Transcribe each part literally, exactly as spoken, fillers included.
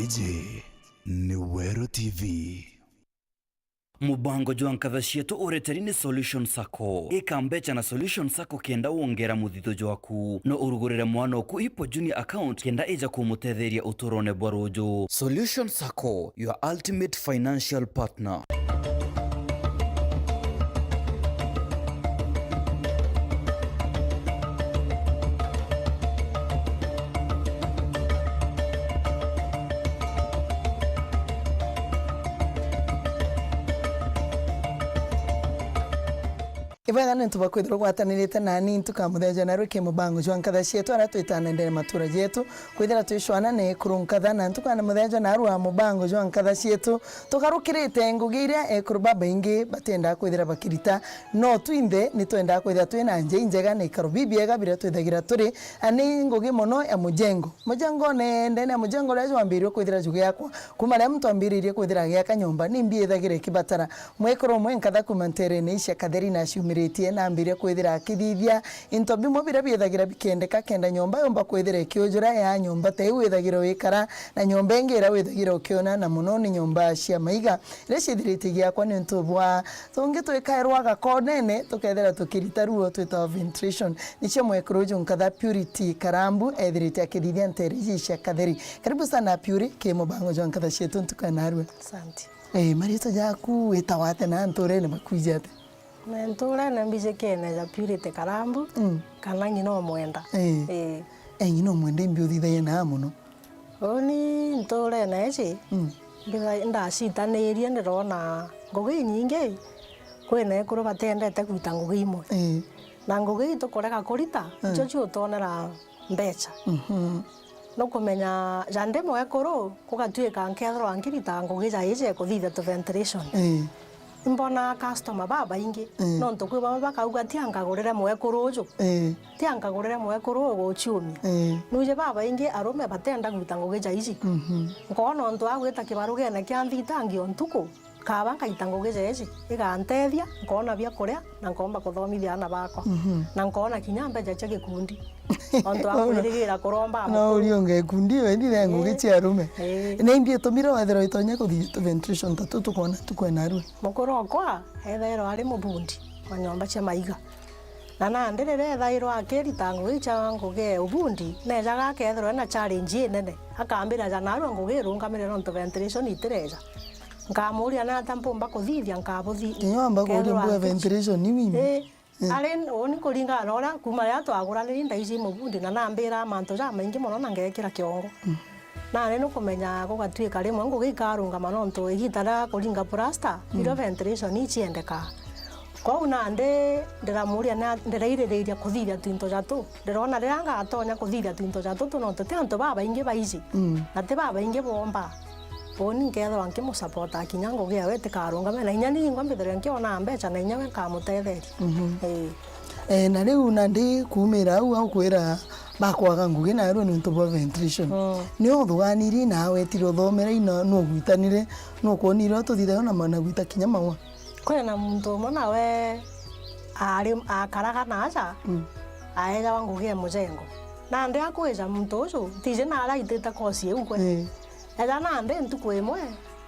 Iji ni Weru T V. Mubango jwa nkatha cietu ureteri ni Solution Sacco. Ika mbecha na Solution Sacco kenda wongera muthithu jwaku. No urugurire mwana oku Hippo Junior account kenda ija kumutetheria uturone bwa ruju. Solution Sacco, your ultimate financial partner. Ibwega ni ntu bwa kwithirwa ugwatanirite nani ntuku ya muthenya jwa narua ki mubango jwa nkatha cietu aria twitana ndene matura jetu kwithira twicwana na ekuru nkatha na ntuku ya muthenya jwa narua mubango jwa nkatha cietu tugarukirite ngugi iria ekuru babaingi batiendaa kwithira bakirita. No twinthe ni twendaa kwithira twina njia injega na ikaro bibiega biria twithagira turi, a, ni ngugi mono ya mujengo. Mujengone, ndene ya mujengo uria jwambiririe kwithira jugiakwa, kuma riria muntu ambiririe kwithira agiaka nyomba, ni mbi ithagira ikibatara. Mwekuru umwe nkatha kuma nterene icia Katheri na aciumiritie na ambiria kwithira akithithia into bimwe biria biithagira bikiendeka kenda nyomba yomba kwithira ikiujura ya nyomba ta iu withagira wikara na nyomba ingi iria withagira ukiona na mono ni nyomba cia maiga. Iria ciithiritie giakwa ni untu bwa tungi twikairwa gakonene tukethira tukirita ruo twitawa ventilation. Nicio mwekuru uju nkatha Purity Karambu ethirite akithithia ntere iji cia Katheri. Karibu sana Purity ki mubango jwa nkatha cietu ntuku ya narua. Asante. Eh, mariitwa jaku witawa atia na nturene bakwiji atia? Me nturene mbijikene ja Purity Karambu, mm, kana ng'ina omwenda. Eh. Eh. Eh, ng'ina omwenda imbi uthithagia naa mono? Uni nturene iji, mm, mbitha-, ndacitanirie ndirona ngugi inyingi kwina ekuru batendete gwita ngugi imwe. Eh. Na ngugi ii tukurega kurita, mm, icio ciutonera mbecha. Mhm. Nukumenya ja ndi mwekuru, gugatuika nkethirwa nkirita ngugi ja iji ya kuthithia tu ventilation. Ii. Imbonaa customer babaingi, ii, nontu kwi bamwe bakauga, "Tia nkagurire mwekuru uju. Ii. Tia nkagurire mwekuru uguciumia." Ii. Nwiji babaingi arume batenda gwita ngugi ja iji. Mhm. Nkoona untu agwita kibarugene kia nthitangi o ntuku, Kaaba nkaita ngugi jeeji, igantethia, nkoona bia kuria, na nkoomba kuthomithia aana baakwa. Mhm. Na nkoona kinya mbecha cia gikundi. Ontu akwirigira kuromba na amukuru. Uri unga gikundi, wendi na ngugi, ii, cia arume. Ii. Na imbi itumire wethirwa itonya kuthithia tu ventilation ta tutu tukwona tukwena arua? Mukuru okwa, ethairwa ari mubundi wa nyomba cia maiga. Na nandi riria ethairwa akirita ngugi cia ngugi ya ubundi, neejaga akethirwa ena challenge inene. Akambira, "Ja narua ngugi irungamire nontu ventilation itireeja." Nkamuuria, "Natia mpumba kuthithia?" Nkabuthi-, Kinya wamba kuuria kethirwa mbuga ntuchi. Ventilation ni wimbi? Ii. Eh. Ari uni kuringana na uria kuuma riria twaguranire indaiji mubundi, na nambiraa mantu jamaingi mono na ngeekira kiongo. Mm. Nandi nukumenya gugatuika rimwe ngugi ikarungama nontu igiita ria kuringa plasta, mm, irio ventilation iciendekaa. Kwou nandi ndiramuuria na ndiraiririria kuthithia twinto jatu. Ndirona riria ngatonya kuthithia twinto jatutu nontu ti antu babaingi baiji, mm, na ti babaingi boomba. Uni nkethirwa nkimusapota kinya ngugi yawe itikarungame, na inya ningwa mbithirwe nkiona mbecha na inya we nkamutetheria. Mhm. Ii. Eh, na riu nandi kuumira au au kwira bakwaga ngugi narua niuntu bwa ventilation. Mm. Ni uthuganirie na wetire uthomera ina nugwitanire, nukwonire ututhithagia na mana gwita kinya maua? Kwina muntu umwe nawe aari, akaraga naaja, mm, aejawa ngugi ya mujengo. Nandi akwija muntu uju, ntiji naria aitite kosi iu kwe. Ii. Eja nandi ntuku imwe,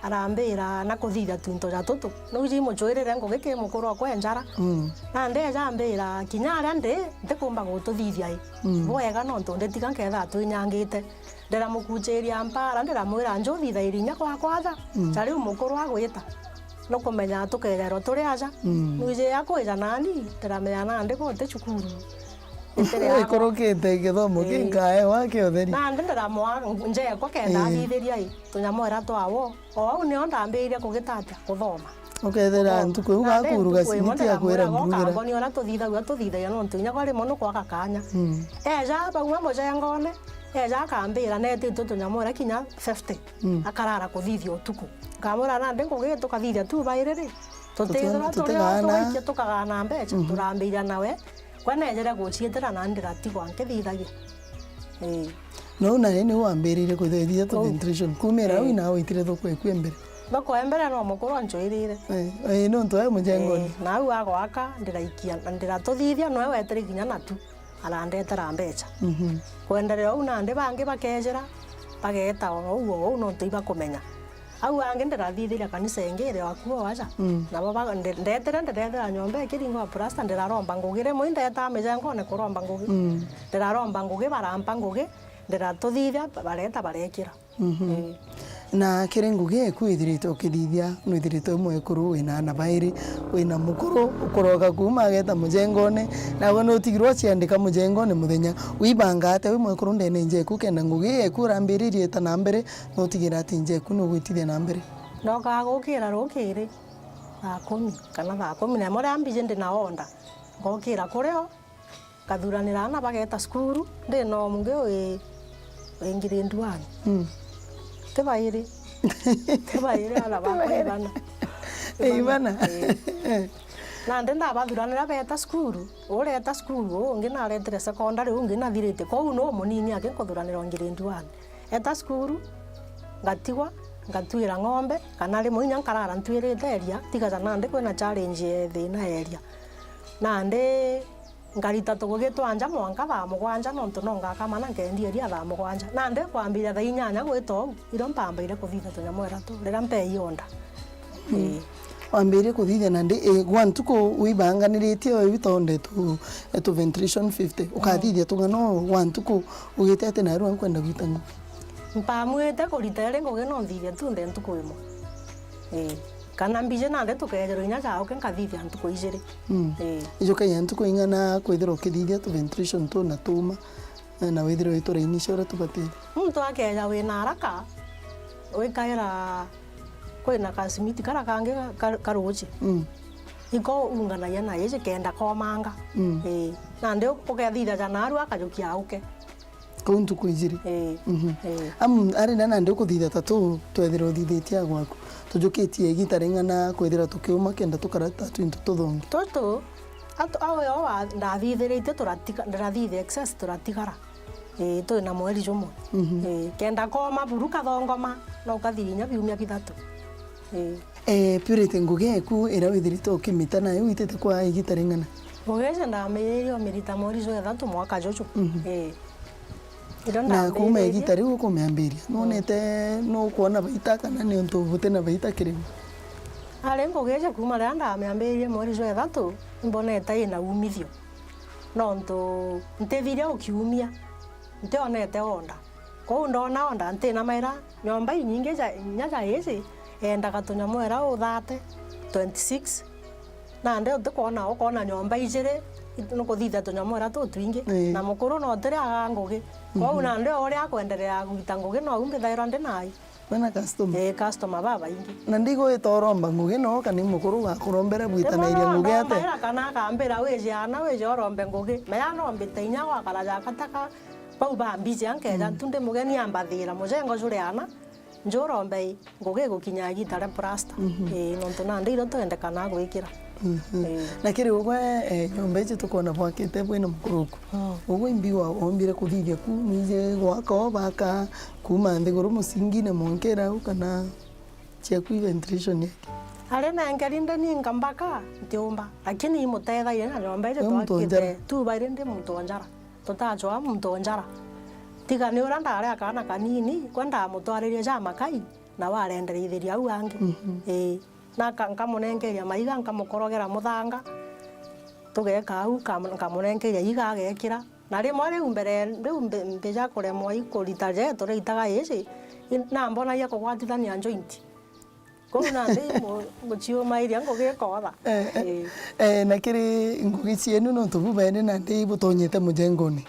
arambira na kuthithia twinto ja tutu. Nuiji imuchwirire ngugi ki mukuru okwa e njara. Mm. Nandi eja ambira, "Kinya aria ndi, ntikumba gututhithia i. Mm. Bwega nontu nditiga nkethira twinyangite." Ndiramukuchiria mpara, ndiramwira, "Nju thithairie inya kwakwa aja." Mm. Ja riu mukuru agwita. Nukumenya tukeejairwa turi aja. Mm. Nwiji akwija nani, ndiramenya nandi goti cukuru. Itiri akwa. Ikurukite githomo, ii, kinkaewa kia utheri. Nandi ndiramwa njekwa kenda, ii, athithiria i, tunyamwera twawo. O au nio ndambiririe kugitatia, kuthoma. Ukethira ntuku iu gakuruga simiti akwira mbugira. Nandi ntuku imwe ndiramwira, "Goka mboni uria tuthithagua, tuthithagia nontu inya kwa rimwe nukwaga kanya." Mm. Eja bau amujengone, eja akambira, netitwe tunyamwera kinya fifty. Mm. Akarara kuthithia utuku. Nkamwira, "Nandi ngugi tukathithia tu bairi ri? Tutithirwa turi o tugaikia tukagana mbecha, mhm, turambiria nawe." Gwe neejere guciitira na ndiratigwa nkithithagia. Ii. Nou nawe niu wambiririe kwithithia tu ventilation. Kumira au, ii, ina waitire thoko eku e mbere? Thoko e mbere no mukuru anchwirire. Ii, ii, nontu e mujengoni. Ii, na au agwaka, ndiraikia, na ndiratuthithia, noe wetire kinya natu. Arandetera mbecha. Mhm. Kwenderea uu nandi bangi bakejira, bageeta o uu o uu nontu ibakumenya. Au angi ndirathithiria kanisa ingi iri o akuu o aja. Mm. Nabo ba-, nde-, ndeetire ndirethira nyomba ikiringwa plasta, ndiraromba ngugi. Rimwe indeetaa mijengone kuromba ngugi. Mm. Ndiraromba ngugi, barampa ngugi, ndiratuthithia, bareeta bareekira. Mhm. Ii. Na kiri ngugi eku withirite ukithithia, nwithirite wi mwekuru wina aana bairi, wina mukuru ukuroka kuuma ageeta mujengone, nawe nutigirwe uciandika mujengone muthenya. Wibanga atia wi mwekuru ndene nja eku kenda ngugi eku urambiririe ita na mbere, nutigira ati nja eku nugwitithia na mbere? Ndokaa gukira rukiri thaa kumi kana thaa kumi na imwe riria mbiji ndi na order, ngokira kurio. Nkathuranira aana bageeta cukuru, ndi na umwe wi, wi grade one. Mm. Ti bairi. Ti bairi aana bakwa ibana. Ibana? Ii. Nandi ndabathuranira beeta cukuru, ureeta cukuru, uu ungi naretire secondary, uu ungi nathiritie. Kwou nuu munini aki nkuthuranira o grade one. Eeta cukuru, ngatigwa, ngatwira ng'ombe, kana rimwe inya nkarara ntwirite eria, tiga ja nandi kwina challenge ya thina ya eria. Nandi nkarita tugugi twa nja mwanka thaa mugwanja, nontu no ngakama na nkendia iria thaa mugwanja. Nandi kwambiria thaa inyanya gwita uu, irio mpambaire kuthitha tunyamwera tu, riria mpei order. Mm. Ii. Wambirie kuthithia nandi, ii, gwa ntuku wibanganiritie o iu tonde tu, tu ventilation fifty. Mm. Ukathithia tung'ana o gwa ntuku ugite ati narua nkwenda gwita ngugi? Mpamwite kurita iri ngugi no nthithia tu nthe ntuku imwe. Ii. Kana mbiji nandi tukeejerwa inya jauke nkathithia ntuku ijiri. Mm. Ii. Ijukagia ntuku ing'ana kwithirwa ukithithia tu ventilation tu na tuuma, eh, na withirwe wi turaini cia uria tubatiri? Muntu akeeja wina haraka, wikaira kwina kasimiti kara kangi ka-, ka-, karuji. Mm. Iko unganagia na iji kenda komanga. Mm. Ii. Nandi u-, ukethithagia naarua akajukia auke. Kuu ntuku ijiri? Ii. Mhm. Ii. Amu, ari na nandi ukuthitha ta tu, twethira uthithitie a gwaku. Tujukitie igita ring'ana kwithira tukiuma kenda tukara ta twintu tuthongi? Tutu, atu, awe o wa, ndathithiritie turatiga-, ndirathithia excess turatigara. Ii, twina mweri jumwe. Mhm. Ii, kenda kooma buru kathongoma, no ukathithia inya biumia bithatu. Ii. Eh, Purity, ngugi eku iria withirite ukimita nayo witite kwa igita ring'ana? Ngugi ici ndamiririe umirita mweri jwa ithatu mwaka juju. Mhm. Ii. Irio na kuuma ndambiririe igita riu ukumiambiria, mm, nwonete nukwona baita kana ni untu buti na baita kiri we? Ari ngugi ici kuuma riria ndamiambiririe mweri jwa ithatu, imbonete ina umithio. Nontu ntithiria ukiumia, ntionete order. Kwou ndona order ntina maira, nyomba inyingi ja, inya ja ici, yendaga tunyamwera u thirty, twenty-six. Nandi utikwona, ukoona nyomba ijiri, it-, nukuthithia tunyamwera tutwingi. Ii. Na mukuru no utiriaga ngugi. Kwou, mhm, nandi o uria akwenderea gwita ngugi, nou mbithairwa ndi nayo. Wina customer? Ee, customer babaingi. Na ndigwita uromba ngugi no, kana i mukuru ugakurombera bwitanairia ngugi atia? Rimwe no andombaira kana akambira, "Wije ana, wije urombe ngugi." Maya no mbite inya gwakara ja gataka, bau bambijia nkeja, mm, ntu ndi mugeni ambathira mujengo juri ana, nju urombe ngugi igukinya igita ria plasta. Mhm. Ee, nontu nandi irio twendekana gwikira. Mhm. Ee. Na kiri ugwe, eh, nyomba iji tukwona bwakite bwina mukuruku. Mm. Ugwe imbigwa wombire kuthithia ku, nwiji gwaka o baka, kuuma nthiguru musingi na mwankira au, kana ciaku i ventilation yake? Ari na nkeri ndi ninka mbaka ntiumba, lakini imutethagia na nyomba iji. We muntu twakite njara? Tu bairi ndi muntu o njara. Tutachwa muntu o njara. Tiga ni uria ndari a kaana kanini, kwe ndamutwaririe ja makai, nawe arendereithiria au angi. Mhm. Ii. Na ka-, nkamunenkeria maiga, nkamukorogera muthanga, tugeka au, kam-, nkamunenkeria iga agekira. Na rimwe riu mbere, riu mbi-, mbija kuremwa i kurita jetu riaitaga ici, i-, nambonagia kugwatithania joint. Kwou nandi mu-, muciumairia ngugi ikootha. Eh, eh. Ii. Eh, na kiri ngugi cienu nontu bu bene nandi butonyete mujengone,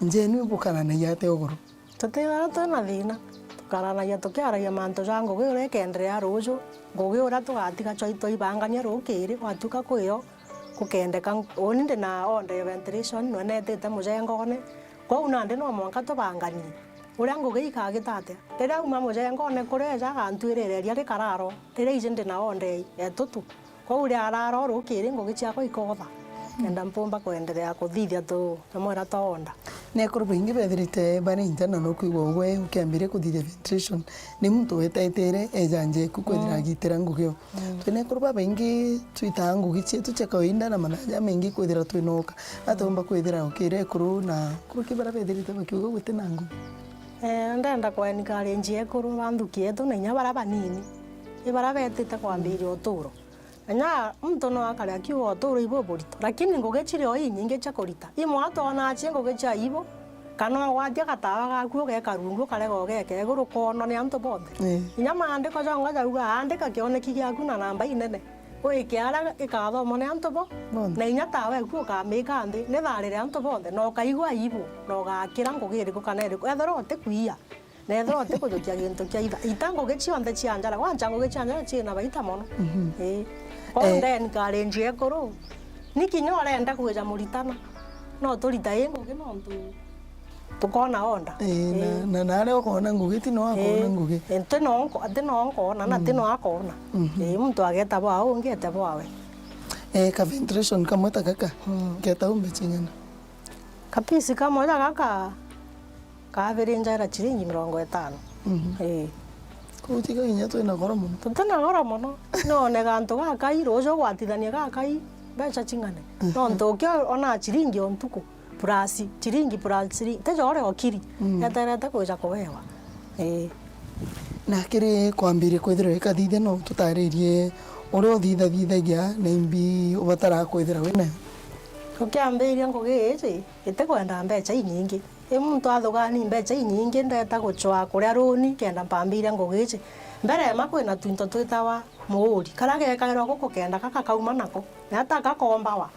njenu ibukaranagia atia uguru? Tutithagirwa twina thina, tukaranagia tukiaragia mantu ja ngugi uria ikenderea ruuju, ngugi uria tugatiga twa-, twaibangania rukiri, gwatuika kwio, gukendeka ng-, uni ndi na order ya ventilation, nwe netite mujengone, kwou nandi no mwanka tubanganie uria ngugi ikagita atia. Riria auma mujengone kuria eja agantwirira iria rikararo, riria iji ndi na order ya itutu. Kwou riarara o rukiri ngugi ciakwa ikootha, kenda mpumba kwenderea kuthithia tu-, tumwera twa order. Ni ekuru baingi bethirite bari nja na nukwigua ugwe ukiambiria kuthithia ventilation. Ni muntu wetaitire eja nja eku kwithira, mm, agitira ngugi o. Mm. Twina ekuru babaingi twitaa ngugi cietu cia kawaida na mathaa jamaingi kwithira twinoka. Atiumba kwithira ukira ekuru na nkuruki baria bethirite bakiuga gutina ngugi. Eh, ndenda kwa encourage ekuru ba nthuki yetu na inya bara banini. I bara betite kwambiria uturo. Inya muntu no akare akiuga uturo ibu burito, lakini ngugi ciri o inyingi cia kurita. Imwe twonaa cia ngugi cia ibu, kana ugwatia gatawa gaku ugeka rungu ukarega ugeka iguru kwonwa ni antu bonthe. Eh. Inya maandiko jongwa jauga, andika kioneki giaku na namba inene. Wike aria gikathomwa ni antu bo, bonthe. Na inya tawe ku ukamika nthi, ni thaari ria antu bonthe, na ukaigua aibu, na ugakira ngugi iriku kana iriku, ethirwa uti kwia, na ethirwa uti kujukia gintu kia itha. Ita ngugi cionthe cia njara, wancha ngugi cia njara ciina baita mono. Mhm. Ii. Kwa eh, ndeni karenji ekuru, ni kinya urenda kwija muritana, no turita ii ngugi nontu tukona order. Ii, na, ii, na, na aria ukona ngugi, ti no akona, ii, ngugi. Ii, ti no nko-, ti no nkona, na ti no akona. Mhm. Ii, muntu ageta bwa ungi ete bwawe. Ii, ka ventilation kamwe ta gaka, mm, keta umbe ching'ana? Kapisi kamwe ta gaka, kabirinjaira chiringi mirongo itano. Mhm. Ii. Kuu tiga kinya twina goro mono. Tutina goro mono. None gantu gakai, ruju gwatithania gakai, mbecha ching'ane. Mhm. Nontu ukiona chiringi o ntuku, plus chiringi plus chiringi, teja uria okiri, mm, eterete kwija kuewa. Ii. Na kiri kwambiria kwithirwa ikathithia, no tutaririe uria uthithathithagia na imbi ubataraga kwithira winayo? Ukiambiria ngugi iji, itikwenda mbecha inyingi. I muntu athugani mbecha inyingi, ndeta guchwa kuria runi kenda mpambiria ngugi iji. Mbere ema kwina twinto twitawa muuri, karia gekairwa guku kenda gaka kauma nako, na ata gakombawa.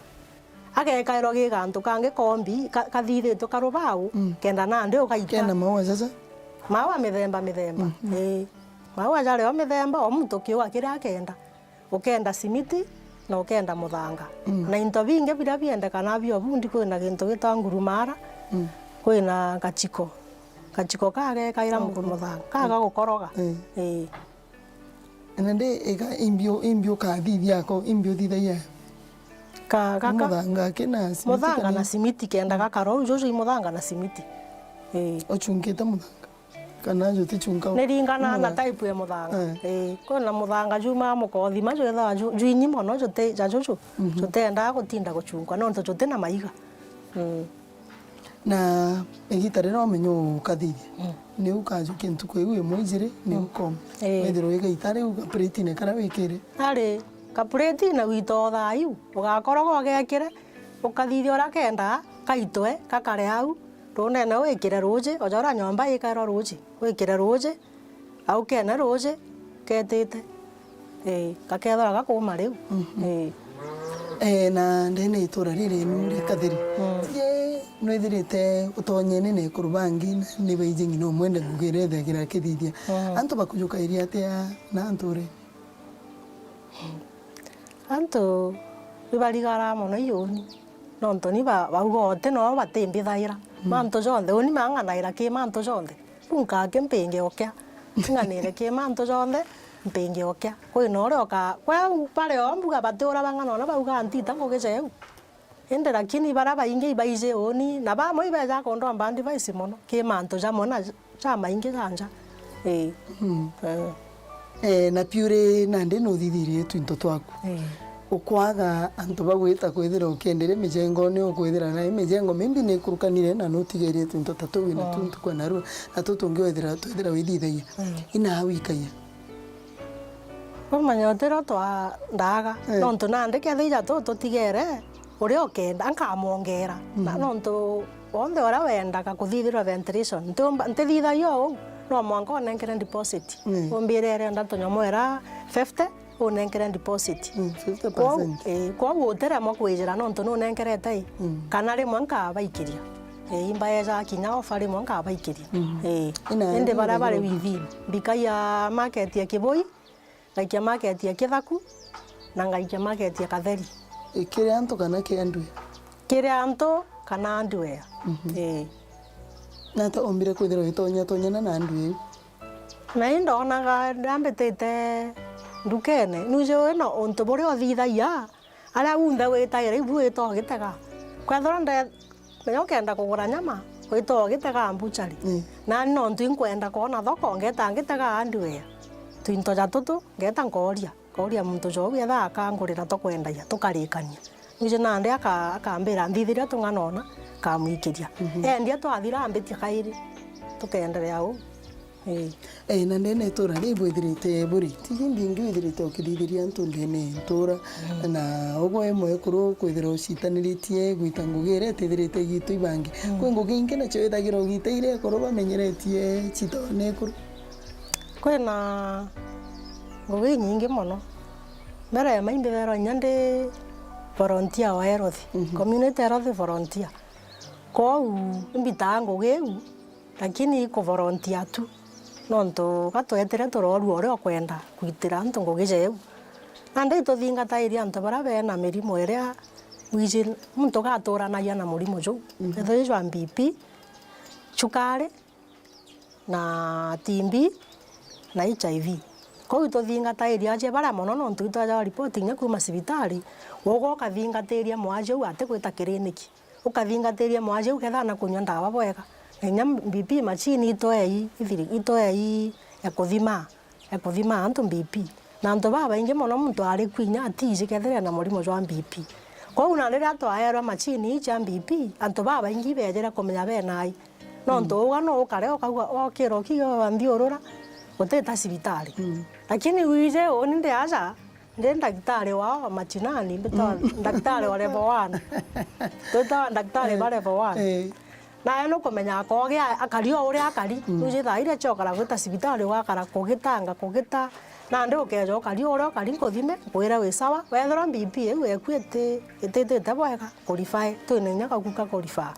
Agekairwa gi gantu kangi kombi, ka-, kathithitwe karubau, mm, kenda nandi ugaita. Kena maua jaja? Maua mithemba mithemba. Mm, mm. Ii. Maua jari o mithemba, o muntu kiuga kiria akenda. Ukenda simiti, na ukenda muthanga. Mm. Na into bingi biria biendekana bio bundi, kwina gintu gitwa ngurumara, mm, kwina gachiko. Gachiko kagekaira muthanga, kaga gukoroga. Mm. Ii. Na ndi ika imbi u-, imbi ukathithia ako, imbi uthithagia? Ka-, gaka. Muthanga kina simiti. Muthanga kana na simiti kenda gakara uu, juju i muthanga na simiti. Ii. Uchunkite muthanga? Kana jutichunka? Niringana na muthanga, type ya muthanga. Eh. Ii. Kwina muthanga jumaa mukothima, jwithawa ju-, jwinyi mono, juti, ja juju, mhm, jutendaa gutinda guchunkwa, nontu jutina maiga. Mm. Na igita riria umenya ukathithia, mm, niu ukajukia ntuku iu imwe ijiri, niu, mm, ukoma. Ii. Withirwa wi gaita riu gapuritine karia wikire. Ari kapuritine gwita o thaa iu, ugakoroga ugekire, ukathithia uria kendaa, kaitwe, gakare au, runene wikire ruuji, o ja uria nyomba ikairwa ruuji, wikire ruuji, au kene ruuji ketite. Ii, gakethirwa gakuuma riu. Mhm. Ii. Eh, na ndene itura riri rienu ria Katheri, mm, je, nwithirite utonyene na ekuru bangi, na ni baiji ngina umwende ngugi iria ithagira kithithia. Mm. Antu bakujukairia atia na antu uri? Antu ni barigara mono iuni, nontu ni ba-, bauga uti no batimbithaira. Mm. Mantu jonthe, uni mang'anaira ki mantu jonthe. Riu nkaki mpinge ukia. Ng'anire ki mantu jonthe, mpinge ukia. Kwina uria uka-, kwa baria o mbuga batiura bang'ana ona bauga ntita ngugi jeu. Indi lakini baria baingi ibaiji uni, na bamwe ibeja kundomba advice mono, ki mantu jamwe na jamaingi ja nja. Ii. Mm. Eh. Eh, na piu ri nandi nuthithirie twinto twaku. Ii. Ukwaga antu bagwita kwithira ukienderia mijengone, ukwithira nai mijengo mimbi nikurukanire na nutigerie twinto ta tuu wina tu ntuku ya narua, na tu tungi withira, twithira withithagia. Mm. Ina wikagia? Umenya utiro twa ndaga, eh, nontu nandi kethira tu tutigere, uria ukenda, nkamwongera. Na, mhm, nontu wonthe uria wendaga kuthithirwa ventilation, ntiumba-, ntithithagia uu, no mwanka unenkere deposit. Mm. Umbire enda tunyamu era fifty, unenkere deposit. Mm, fifty percent. Kwou, eh, kwou utiremwa kwijira nontu nunenkerete i, mm, kana rimwe nkabaikiria. Eh, imbaeja kinya ofa rimwe nkabaikiria. Mm. Eh, ina indi baria bari within, mbikaia market ya Kibui, ngaikia market ya Kithaku, na ngaikia market ya Katheri. Ii, kiri antu kana ki andwea? Kiri antu kana andwea. Mhm. Ii. Na ata ombire kwithirwa witonyatonyana na andwea iu? Na indonaga ndambitite ndukene, nuju ino untu buria uthithagia, aria unthe witaira ibu wita ugitega. Kwethirwa nde-, menya ukenda kugura nyama, wita ugitega mbuchari. Mm. Nani nontu inkwenda kwona thoko, ngeta ngitega andwea. Twinto ja tutu, ngeta nkoria. Nkoria muntu jou etha akangurira tukwendagia, tukarikania. Nuju nandi aka-, akambira nthithiria tung'ana ona, nkamwikiria. Mhm. Endia twathira ambitia kairi. Ukeenderea uu. Ii. Ee, na ndene itura rii bwithirite buri? Tiji mbingi withirite ukithithiria antu ndene ntura, na ugwe mwekuru kwithira ucitaniritie gwita ngugi iria itithirite igitwa ibangi. Kwi ngugi ingi nacio withagira ugita iria ekuru bamenyeretie citone ekuru? Kwina ngugi inyingi mono. Mbere ya mai mbithairwa inya ndi volunteer wa health, community health volunteer. Kwou imbitaa ngugi iu, lakini ikuvolontia tu, nontu gatwetire turoorua uria ukwenda kwitira antu ngugi jeu. Nandi ituthingatairia antu baria bena mirimo iria wiji muntu gaturanagia na murimo juu, ethirwa jwa B P, cukari, na T B, na H I V. Kwou ituthingatairia acie baria mono, nontu itwejagwa ripoti kinya kuuma cibitari, ugwe ukathingatiria mwaji uu atikwita kiriniki. Ukathingatiria mwaji uu kethira na kunyua ndawa bwega. Na inya B P machine itwei, ithiri-, itwei ya kuthima, ya kuthima antu B P. Na antu babaingi mono muntu ari ku inya atiji kethira ena murimo jwa B P. Kwou na riria twaerwa machine ii cia B P, antu babaingi beejire kumenya benai. Nontu uga no ukare ukauga, okira ukiuga wanthiurura, utita cibitari. Lakini wije uni ndi aja, ndi ndagitari wa mashinani, mbitawa ndagitari wa level one. Twitawa ndagitari ba level one. Eh. Nawe nukumenya akoge a-, akari o uria akari. Wiji thaa iria ciokara gwita cibitari, ugakara kugitanga, kugita. Nandi ukeja ukari o uria ukari, nkuthime, nkwire wi sawa. Wethirwa B P iu eku iti-, ititite bwega, kurifae. Twina inya kaguka kurifae.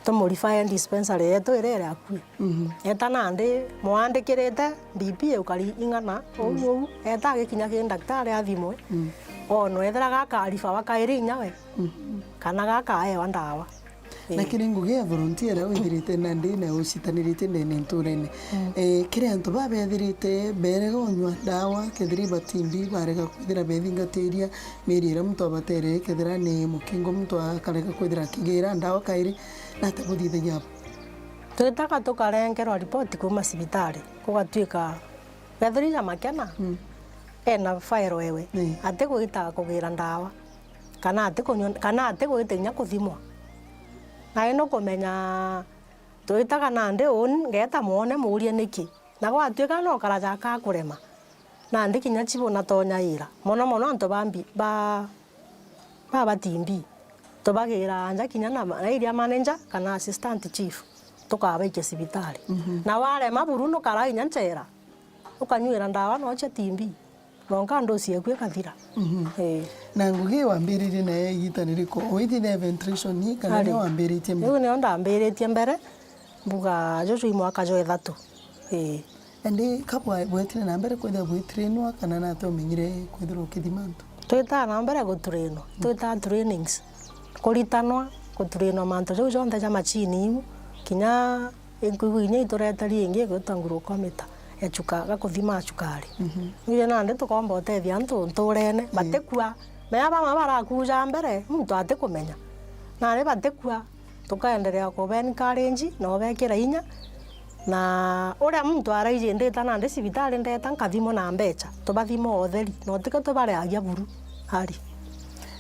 Tumurifae dispensary yetu iria iri akui. Eta nandi mwandikirite B P ukari ing'ana, uu, uu, eta agikinya ki ndagitari athimwe, onwe ethira gakarifawa kairi inya we, kana gakaewa ndawa. Na kiri ngugi ya volunteer iria withirite nandi na ucitanirite ndene nturene, eh, kiri antu babethirite berega unywa ndawa, kethira ibatimbi barega kwithira bethingatiria mieri iria muntu abatere, kethira ni mukingo muntu akarega kwithira akigira ndawa kairi, nate buthithagia abo? Twitaga tukarengerwa ripoti kuuma cibitari, gugatuika wethirwa ja Makena ena fairo ewe, atigwita kugira ndawa, kana atikunywa, kana atigwita inya kuthimwa. Nawe nukumenya twitaga nandi uni, ngeta mwone muurie niki. Na gwatuika no karaja kakurema, nandi kinya chibu natonyaira. Mono mono antu ba mbi-, ba, ba, ba T B. Tubagira nja kinya na ma-, na area manager kana assistant chief, tukabaikia cibitari. Na warema buru nukara inya nchera, ukanyuira ndawa no cia T B. Nonka ndosi eku ikathira. Ii. Na ngugi wambiririe nayo igita ririku? Withire ventilation kana nio wambiritie mbere? Riu nio ndambiritie mbere, mbuga juju i mwaka jwa ithatu. Ii. Indi ka bwa-, bwetire na mbere kwithira bwitrainwa kana nate umenyire kwithirwa ukithima antu? Twitaa na mbere gutrainwa, twitaa trainings. Kuritanwa, gutrainwa mantu jau jonthe ja machine iu, kinya inkuigua inya itureteri ingi igwitwa glucometer ya chuka-, ga kuthima cukari. Inya nandi tukomba utethia antu nturene, batikua. Mea bamwe barakuja mbere, muntu atikumenya. Nandi batikua. Tukaendelea kuba encourage na ubekira inya. Na uria muntu araiji ndita nandi cibitari ndeta nkathimwa na mbecha, tubathima o utheri, na utike tubareagia buru ari.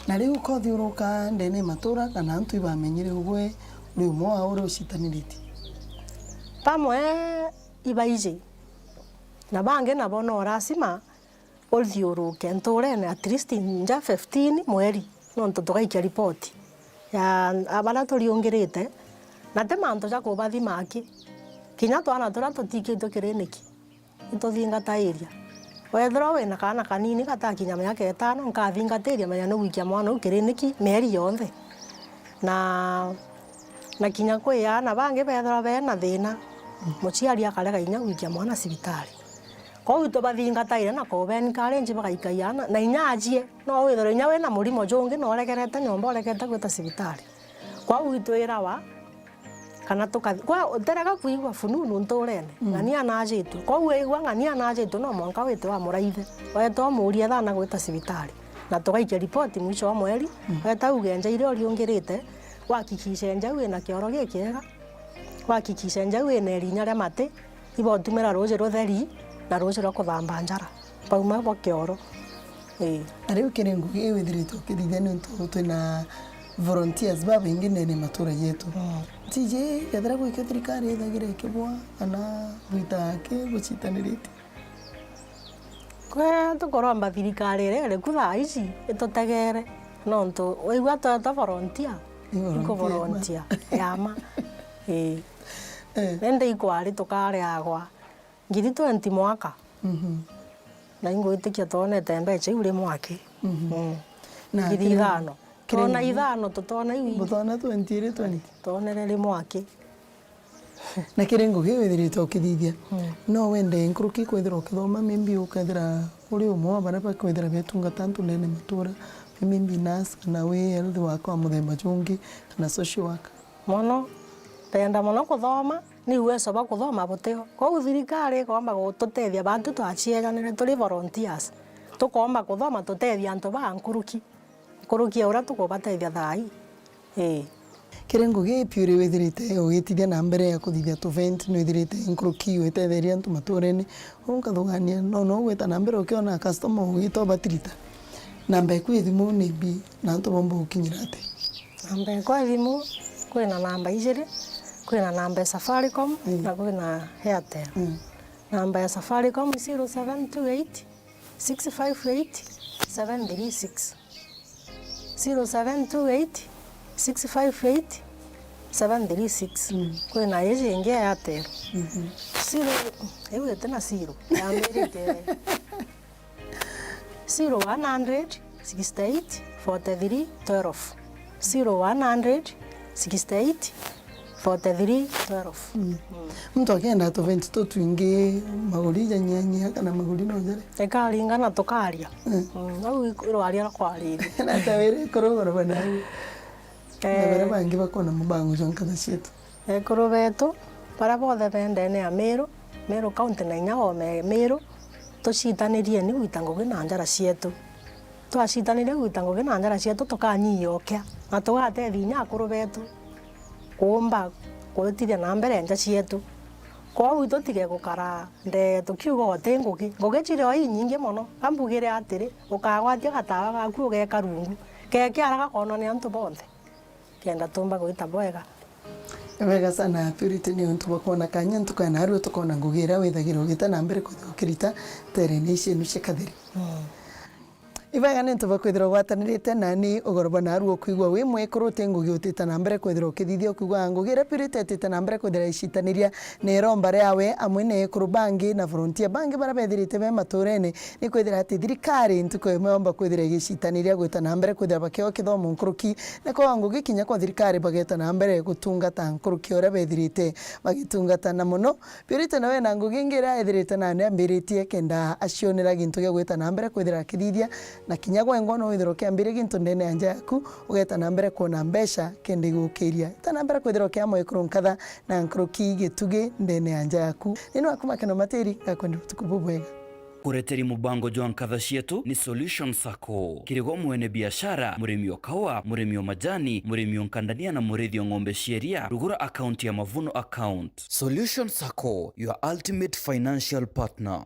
Na riu ukothiuruka ndene matura kana antu ibamenyire ugwe uri umwe wa uria ucitaniritie? Bamwe ibaiji, na bangi nabo no lasima uthiuruke nturene at least nja fifteen mweri, nontu tugaikia ripoti ya baria turiungirite, na ti mantu ja kubathima aki. Kinya twana turia tutikitwe kiriniki, ituthingatairia. Wethirwa wina kaana kanini gatakinya miaka itano, nkathingatiria menya ni gwikia mwana uu kiriniki mieri yonthe. Na, na kinya kwi aana bangi bethirwa bena thina, muciari akarega inya gwikia mwana cibitari. Kwou itubathingataire na kuba encourage bagaikaia aana, na inya ajie, no withirwe inya wina murimo jungi na uregerete nyomba, uregete gwita cibitari. Kwou itwirawa kana tukathi-, kwa uterega kwigua fununu nturene, ng'ania najitwe. Kwou wigua ng'ania najitwe, no mwanka wite wamuraithe, weta umurie thana gwita cibitari, na tugaikia ripoti mwisho wa mweri, weta uge nja iria uriungirite, wahakikishe nja iu ina kioro gikiega, wahakikishe nja iu ina irinya ria mati, ibotumira ruuji rutheri na ruuji rwa kuthamba njara, bauma bo kioro. Ii. Na riu kiri ngugi iu withirite ukithithia niuntu twina volunteers babaingi ndene ya matura jetu. Mm. Ntiji kethira gwikio thirikari ithagira ikibwa kana bwita aki bucitaniritie? Kwe tukuromba thirikari iria iri ku thaa ici itutegere, nontu waigua tweta volunteer, Ni volunteer, ikuvolunteer ya ma. Ii. Eh. Nende ikwari tukareagwa ngiri twenty mwaka. Mhm. Na ingwitikia twonete mbeca iu ri mwaki. Mhm. Mm. Na ngiri kiri ithano. Kiri Twona ngugi. Ithano, tutona iu ingi. Butona twenty iri twenty? Twonere ri mwaki. Na kiri ngugi withirite ukithithia, Mm. no wende nkuruki kwithirwa ukithoma, maybe ukethira uri umwe wa baria bakwithira betungata antu ndene matura, maybe nurse, kana wi health worker wa muthemba jungi, kana social worker? Mono, ndenda mono kuthoma, ni uwezo bwa kuthoma butio. Kwou thirikari ikomba gututethia bantu twacieganire turi volunteers, tukomba kuthoma tutethia antu ba nkuruki, nkuruki ya uria tukubatethia thaa ii. Ii. Kiri ngugi ipi uri withirite ugitithia na mbere ya kuthithia tu event, nwithirite nkuruki witetheria antu maturene? Uu nkathugania, no, no gwita na mbere ukiona customer ugita ubatirita. Namba eku ya thimu ni mbi, na antu bomba gukinyira ati? Namba ekwa ya thimu, kwina namba ijiri, kwina namba ya Safaricom, Mm. na kwina Airtel. Mm. Namba ya Safaricom ni zero seven two eight, six five eight, seven three six. Zero seven two eight, six five eight, seven three six. Mm. Kwina iji ingi ya Airtel. Mhm. Zero, iu iti na zero, yambirite zero one hundred, sixty eight, forty three, twelve. Zero one hundred, sixty eight, forty three, twelve. Mm. Mm. Muntu akenda tuventi tutwingi, maguri janyihanyia kana maguri no jari? Ikaringana tukaria. Mm. Mm, au ik-, irwaria rwa kwariria. Na ta wiri kurugurwa nawe. Na baria bangi bakona mubango jwa nkatha cietu. Ekuru betu, baria bonthe be ndene ya Meru, Meru County na inya ome Meru, tucitanirieni gwita ngugi na njara cietu. Twacitaniria gwita ngugi na njara cietu, tukanyiyia ukia, na tugatethia inya akuru betu kuumba kuitithia na mbere nja cietu. Kwou tutige gukara ndee tukiuga uti ngugi. Ngugi ciri o inyingi mono. Ka mbugire atiri, ukagwatia gatawa gaku ugeka rungu, gekiara gakoonwa ni antu bonthe, kenda tuumba gwita bwega. Wega sana, Purity, ni untu bwa kwona kanya ntuku ya narua tukona ngugi iria withagira ugita na mbere kwithirwa ukirita nteerene ici cienu cia Katheri. Mm. Ibwega ni untu bwa kwithirwa ugwatanirite nani ugoro bwa narua, ukwigua wi mwekuru uti ngugi utita na mbere kwithirwa ukithithia, ukwigua ngugi iria Purity itite na mbere kwithirwa icitaniria ni iromba riawe amwe na ekuru bangi na volunteer bangi baria bethirite be maturene, ni kwithira ati thirikari ntuku imwe yomba kwithira igicitaniria gwita na mbere kwithira bakio kithomo nkuruki na kwa ngugi kinya kwa thirikari bageta na mbere gutungata nkuruki uria bethirite bagitungata. Na mono, Purity nawe na ngugi ingi iria ethirite nani ambiritie kenda acionera gintu gia gwita na mbere kwithira akithithia, na kinya gwengwa no withirwa ukiambiria gintu ndene ya nja yaku, ugeta na mbere kwona mbeca kenda igukiria. Ita na mbere kwithirwa ukiamwa ekuru nkatha na nkuruki gitugi ndene ya nja yaku. Ni nwaku Makeno Matiri, ngakwenda utuku bubwega. Kureteri mubango jwa nkatha cietu ni Solution Sacco. Kiri gwe mwene biashara, murimi o kaua, murimi o majani, murimi o nkandania na murithi o ng'ombe cia iria, rugura account ya Mavuno Account. Solution Sacco, your ultimate financial partner.